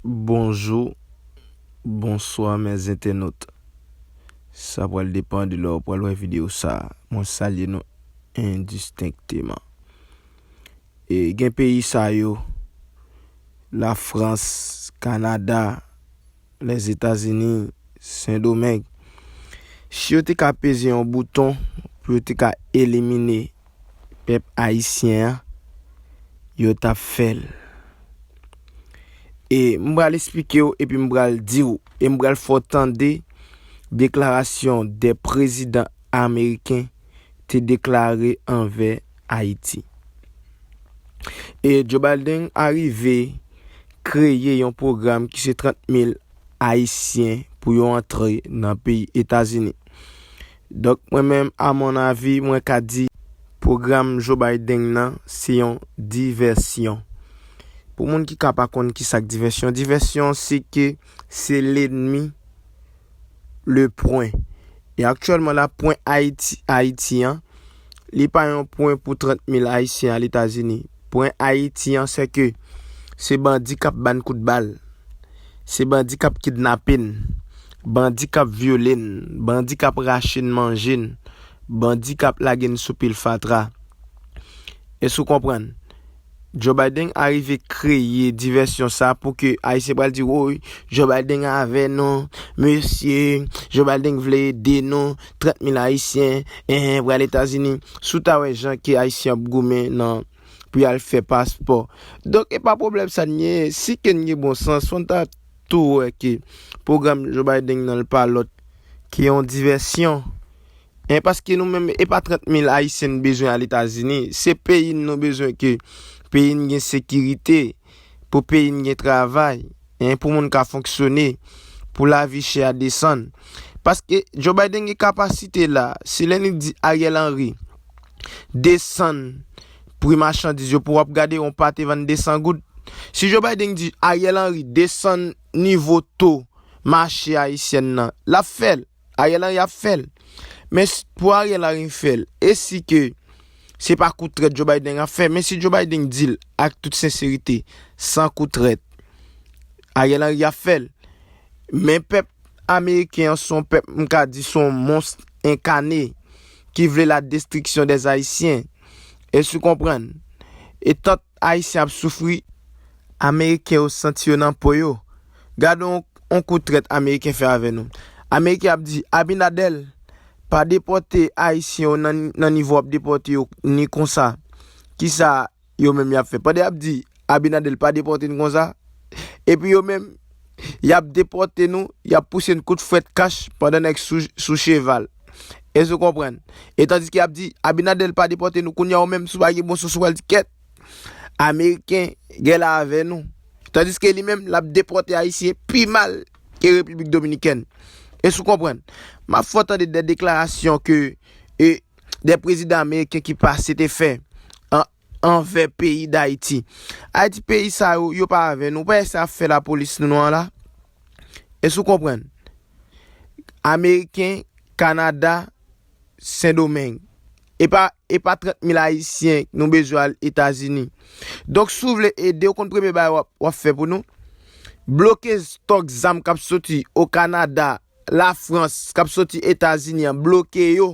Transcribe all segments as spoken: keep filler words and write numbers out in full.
Bonjou, bonswa, mes entènot. Sa pral depann de lè w pral wè videyo sa a. Mwen salye nou endistenkteman. E gen peyi sa yo, Lafrans, Kanada, Lèzetazini, Sendomeng. Si yo te ka peze yon bouton pou yo te ka elimine pèp ayisyen an, yo t ap fè l. E m pral esplike w, epi m pral di w, e m pral fè w tande deklarasyon de prezidan ameriken te deklare anvè Ayiti. E Joe Biden arive kreye yon pwogram ki se trant mil Ayisyen pou yo antre nan peyi Etazini. Donk, mwen menm, a mon avi, mwen ka di pwogram Joe Biden nan se yon divèsyon. Pou moun ki ka pa konn ki sa k divèsyon, divèsyon se ke se lènmi le pwen. E aktyèlman la, pwen Ayiti, Ayiti an, li pa yon pwen pou trant mil Ayisyen al Etazini. Pwen Ayiti an, se ke se bandi k ap ban kout bal. Se bandi k ap kidnape n. Bandi k ap vyole n. Bandi k ap rache n, manje n. Bandi k ap lage n sou pil fatra. Èske w konprann? Joe Biden arive kreye divèsyon sa pou ke Ayisyen pral di, "Woy, Joe Biden avè nou, mesye, Joe Biden vle ede nou, trant mil Ayisyen, en, pral Etazini." Si w ta wè jan ke Ayisyen ap goumen nan pou y al fè paspò. Donk, e pa pwoblèm sa n ye, si ke n gen bon sans, fò n ta tou wè ke pwogram Joe Biden nan l pa lòt ke yon divèsyon. En, paske nou menm, e pa trant mil Ayisyen n bezwen al Etazini. Se peyi n nou bezwen ke peyi n gen sekirite, pou peyi n gen travay, en, pou moun ka fonksyone, pou lavi chè a desann. Paske Joe Biden gen kapasite la, si lè li di Ariel Henry desann pri machandiz yo pou w ap gade yon pate vann de san goud. Si Joe Biden di Ariel Henry desann nivo to mache ayisyen nan, l ap fè l. Ariel Henry ap fè l. Men s- pou Ariel Henry fè l, e si ke se pa kou trèt Joe Biden ap fè, men si Joe Biden di l ak tout senserite, san kou trèt, Ariel Henry ap fè l. Men pèp ameriken an se yon pèp, m ka di, se yon mons enkane ki vle la destriksyon dè Ayisyen. Èske w konprann? E tant Ayisyen ap soufri, Ameriken yo santi yo nan po yo. Gade yon, yon kou trèt Ameriken fè avè nou. Ameriken ap di, Abinader, pa depòte Ayisyen yo nan, nan nivo w ap depòte yo ni konsa. Kisa yo menm y ap fè? Pandan y ap di, Abinader, pa depòte n konsa. Epi yo menm, y ap depòte nou, y ap pouse n kout fwèt kach pandan nèg sou, sou cheval. Èske w konprann? E tandiske y ap di, Abinader, pa depòte nou, kounye a ou menm, si w pa gen bon sans, ou pral di, kèt, Ameriken gen la avè nou. Tandiske li menm, l ap depòte Ayisyen pi mal ke Repiblik Dominikèn. Èske w konprann? M ap fè w tande de deklarasyon ke, e, de prezidan ameriken ki pase te fè an, anvè peyi Dayiti. Ayiti, peyi sa yo, yo pa avè nou. Ou pa wè sa ap fè lapolis nou, nou an la? Èske w konprann? Ameriken, Kanada, Sendomeng. E pa, e pa trant mil Ayisyen nou bezwen al Etazini. Donk, si w vle ede, w konn premye bagay w ap, w ap fè pou nou? Bloke stòk zam k ap soti o Kanada, Lafrans, k ap soti Etazini an, bloke yo.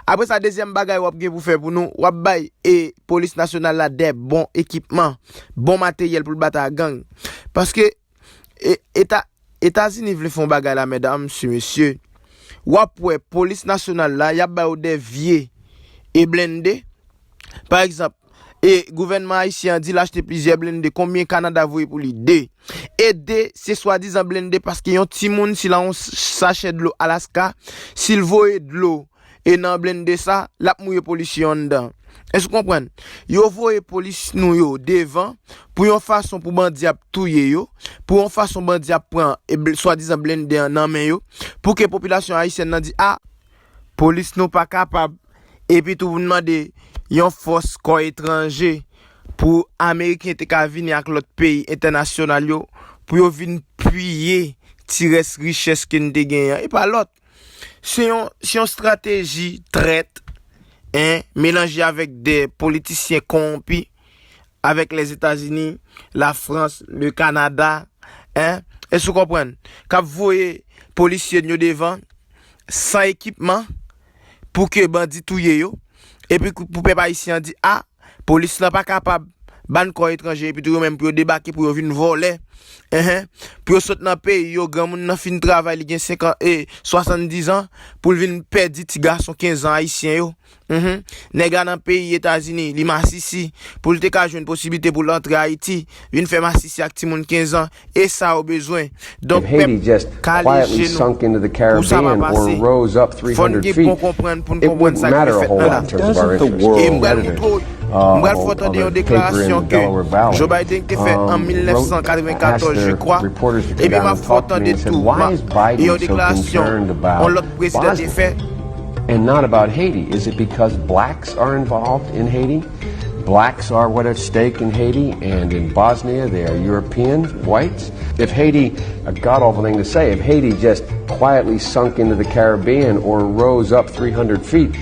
Apre sa, dezyèm bagay w ap gen pou fè pou nou, w ap bay, e, polis nasyonal la de bon ekipman, bon materyèl pou l batay ak gang. Paske, e, Eta, Etazini vle fè yon bagay la, medam, mesye, mesye. W ap wè polis nasyonal la, y ap ba yo de vye e blende. Pa egzanp, e gouvènman ayisyen an di l achte plizyè blende. Konbyen Kanada voye pou li? De. E de, se swadizan blende, paske yon timoun, si l nan yon sachè dlo Alaska, si l voye dlo e nan blende sa, l ap mouye polisye yo anndan. Èske w konprann? Yo voye polis nou yo devan pou yon fason pou bandi ap touye yo, pou yon fason bandi ap pran, e, bl- swadizan blende an nan men yo, pou ke popilasyon ayisyèn nan di, a, polis nou pa kapab, epi tou pou n mande yon fòs kò etranje, pou Ameriken te ka vini ak lòt peyi entènasyonal yo, pou yo vin piye ti rès richès ke n te genyen an. E pa lòt. Se yon, se yon estrateji trèt, en, melanje avèk de politisyen kowonpi, avèk Lèzetazini, Lafrans, le Kanada, Hein? Èske w konprann? K ap voye polisye n yo devan, san ekipman, pou ke bandi touye yo. Epi pou, pou pèp ayisyen an di, a, polis lan pa kapab ban kò etranje, epi tou yo menm pou yo debake, pou yo vin vòlè. Enhen. Pou yo sot nan peyi yo, granmoun nan fin travay, li gen senkant, e, swasanndizan, pou l vin pèdi ti gason kenz an ayisyen yo. Mhm. Nèg la nan peyi Etazini, li masisi, pou l te ka jwenn posiblite pou l antre Ayiti, vin fè masisi ak timoun kenz an, e sa yo bezwen. Donk, pèp, kale je nou pou sa pa pase. Fò n gen bon konprann pou n konprann sa k ap fèt nan la. E m pral montre w, m pral fè w tande yon deklarasyon ke Joe Biden te fè an mil nèf san katrevenkatòz, je crois. Epi m ap fè w tande tou yon deklarasyon yon lòt prezidan te fè. And not about Haiti. Is it because blacks are involved in Haiti? Blacks are what at stake in Haiti and in Bosnia. They are Europeans, whites. If Haiti, a god awful thing to say, if Haiti just quietly sunk into the Caribbean or rose up three hundred feet,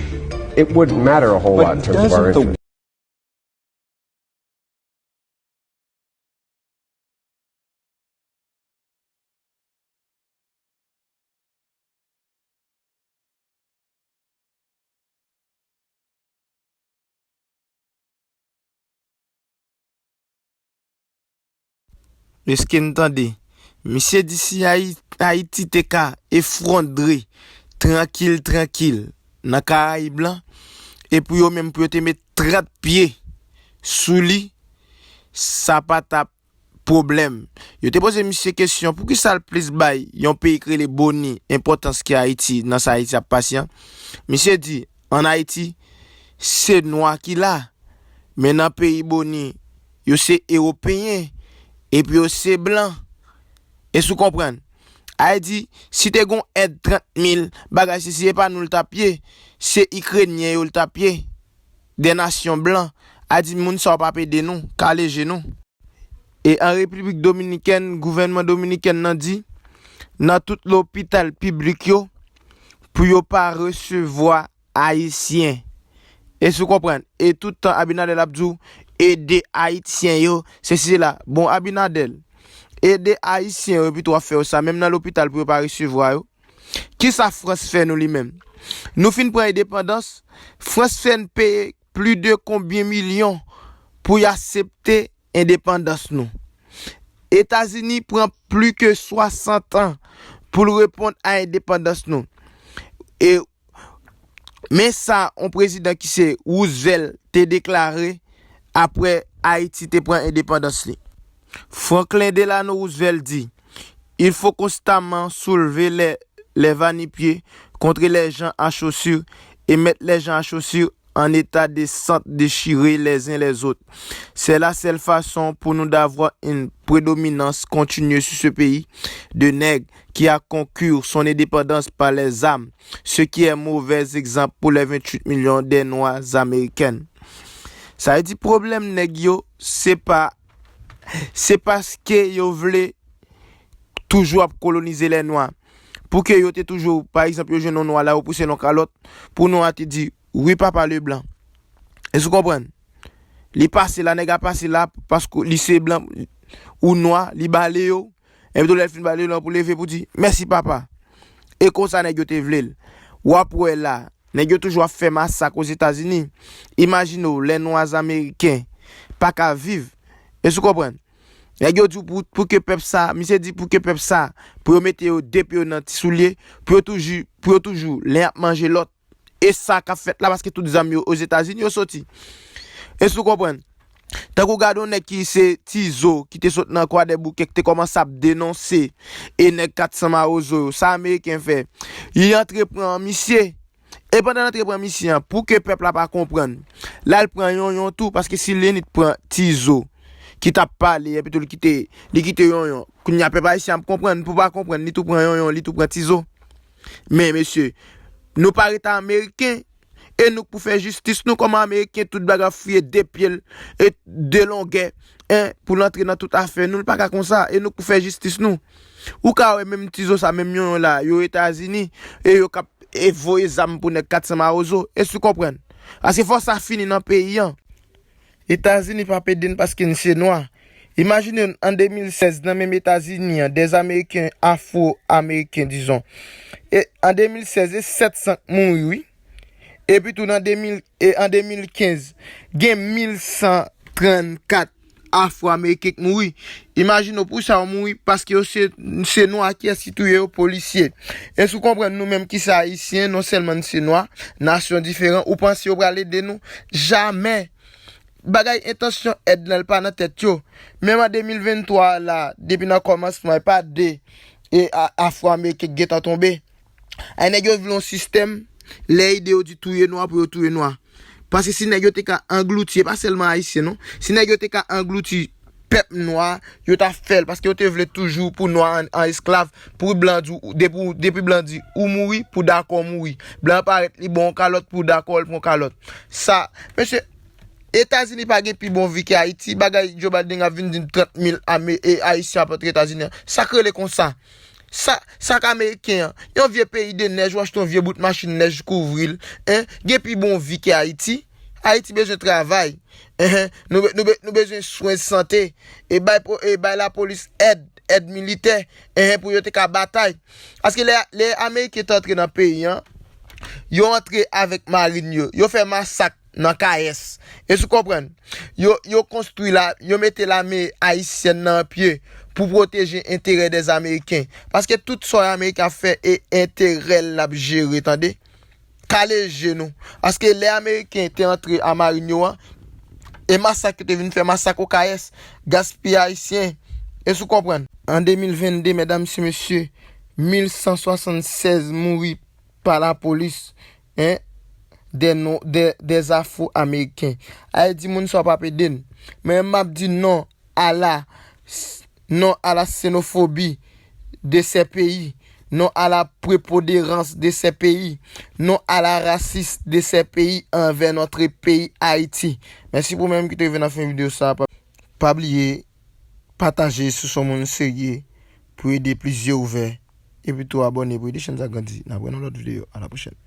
it wouldn't matter a whole lot in terms of our interest. Èske n tande? Misye di si Ayiti te ka efwondre trankil, trankil nan Karayib lan, e pou yo menm pou yo te met trant pye sou li, sa pa t ap pwoblèm. Yo te poze misye kesyon poukisa l plis bay yon peyi k rele Boni enpòtans ke Ayiti nan sa Ayiti ap pase an. Misye di, ann Ayiti, se nwa ki la, men nan peyi Boni, yo se ewopeyen, epi yo se blan. Èske w konprann? Ayiti, si te gon èd trant mil, bagay sesi, e pa nou l t ap ye, se Ikrenyen yo l t ap ye. De nasyon blan. Ayiti, moun sa yo p ap ede nou, kale je nou. E an Repiblik Dominikèn, gouvènman dominikèn nan di, nan tout lopital piblik yo, pou yo pa resevwa Ayisyen. Èske w konprann? E tout tan Abinader ap di w, ede Ayisyen yo, sesi sela. Bon, Abinader, ede Ayisyen yo, epi tou w ap fè yo sa, menm nan lopital pou yo pa resevwa yo. Kisa Frans fè nou li menm? Nou fin pran endepandans, Frans fè n peye plis de konbyen milyon pou y aksepte endepandans nou? Etazini pran plis ke swasant an pou l reponn a endepandans nou. E men sa yon prezidan ki se Roosevelt te deklare apre Ayiti te pran endepandans li. Franklin Delano Roosevelt di, il faut constamment soulever les, les va-n-pieds contre les gens à chaussures et mettre les gens à chaussures en état de s'entre déchirer les uns les autres. C'est la seule façon pour nous d'avoir une prédominance continue sur ce pays de nègres qui a conquis son indépendance par les armes, ce qui est mauvais exemple pour les vingt-huit millions de Noirs américains. Sa vle di pwoblèm nèg yo, se pa, se paske yo vle toujou ap kolonize lè nwa. Pou ke yo te toujou, pa egzanp, yo jwenn yon nwa la, yo pouse l yon kalòt, pou nwa a te di, wi papa Leblan. Èske w konprann? Li pase la, nèg la pase la, paske li se blan ou nwa, li bale yo. Epi tou lè l fin bale yo, pou leve pou di, mèsi papa. E konsa nèg yo te vle l. W ap wè la, nèg yo toujou ap fè masak Ozetazini. Imajine w, lè nwa ameriken pa ka viv. Èske w konprann? Nèg yo di w pou, pou ke pèp sa, misye di pou ke pèp sa, pou yo mete yo de pye yo nan ti soulye, pou yo toujou, pou yo toujou, len ap manje lòt. E sa k ap fèt la, paske tout zam yo Ozetazini yo soti. Èske w konprann? Tankou gade yon nèg ki se Tizo, ki te sot nan Kwadèboukè, ki te kòmanse ap denonse e nèg kat san mawozo yo, sa Ameriken fè? Li antre pran misye. E pandan l antre pran misye an, pou ke pèp la pa konprann, l al pran Yonyon tou, paske si Lenit pran Tizo, ki t ap pale, epi tou li kite, li kite Yonyon. Kounye a pèp ayisyen ap konprann, pou pa konprann, li tou pran Yonyon, li tou pran Tizo. Men, mesye, nou pa ret Ameriken, e nou k pou fè jistis nou kòman Ameriken, tout bagay ap fouye de pye l, e de longè, en, pou l antre nan tout afè nou, l pa ka konsa, e nou k pou fè jistis nou. Ou ka wè menm Tizo sa, menm Yonyon la, yo Etazini, e yo k ap e voye zam pou nèg kat san mawozo. Èske w konprann? Paske fò sa fini nan peyi an. Etazini p ap ede n paske n se nwa. Imajine w, an de mil sèz, nan menm Etazini an, dèz Ameriken, Afwo-Ameriken, dizon. E an de mil sèz, e sèt san k mouri, wi. Epi tou nan de mil, e an de mil kenz, gen mil san trannkat Afwo-Ameriken k mouri. Imajine w, pou sa yo mouri, paske yo se, se nwa. Kiyès ki touye yo? Polisye. Èske w konprann, nou menm ki se Ayisyen, non sèlman n se nwa, nasyon diferan, ou panse yo pral ede nou? Jamè! Bagay entansyon èd lan, l pa nan tèt yo. Menm an de mil venntwa la, depi nan kòmansman, e pa de, e a, Afwo-Ameriken k gentan tonbe. Ay, nèg yo vle yon sistèm, lè ide yo di touye nwa pou yo touye nwa. Paske si nèg yo te ka anglouti, e pa sèlman Ayisyen non, si nèg yo te ka anglouti pèp nwa, yo ta fè l, paske yo te vle toujou pou nwa an, an esklav, pou blan di, depi, depi blan di ou mouri, pou dakò mouri. Blan parèt, li ba w yon kalòt, pou dakò l pran kalòt. Sa, mesye, Etazini pa gen pi bon vi ke Ayiti. Bagay Joe Biden ap vin di m trant mil ame-, e, Ayisyen ap antre Etazini an. Sa k rele konsa? Sa, sa k Ameriken an? Yon vye peyi de nèj, ou achte yon vye bout machin nèj kouvri l. Hein? Gen pi bon vi ke Ayiti? Ayiti bezwen travay. Hein? Nou, be- nou, be- nou bezwen swen sante. E bay, po- e bay lapolis èd, èd militè. Hein? Pou yo te ka batay. Paske lè, lè Ameriken te antre nan peyi an, yo antre avèk marin yo. Yo fè masak nan Kayès. Èske w konprann? Yo, yo konstwi la, yo mete lame ayisyèn nan an pye pou pwoteje enterè dèz Ameriken. Paske tout sa Ameriken ap fè e enterè l l ap jere, tande. Kale je nou. Paske lè Ameriken te antre a marin yo an, e masak yo te vin fè, masak o Kayès, gaspiye ayisyen. Èske w konprann? An de mil vennde, medam e mesye, mil san swasannsèz mouri pa lapolis, hein, des non, des, des Afro-Américains. Ay di moun sa p ap ede n. Men m ap di non à la, non à la xénophobie de ces pays, non à la prépondérance de ces pays, non à la racisme de ces pays envers notre pays Haïti. Mèsi pou menm ki te rive nan fen videyo sa. Pa, pa bliye pataje si w se yon moun serye pou ede plis je ouvè. Epi tou abòne pou ede chèn sa grandi. N ap wè nan lòt videyo. A la pwochèn.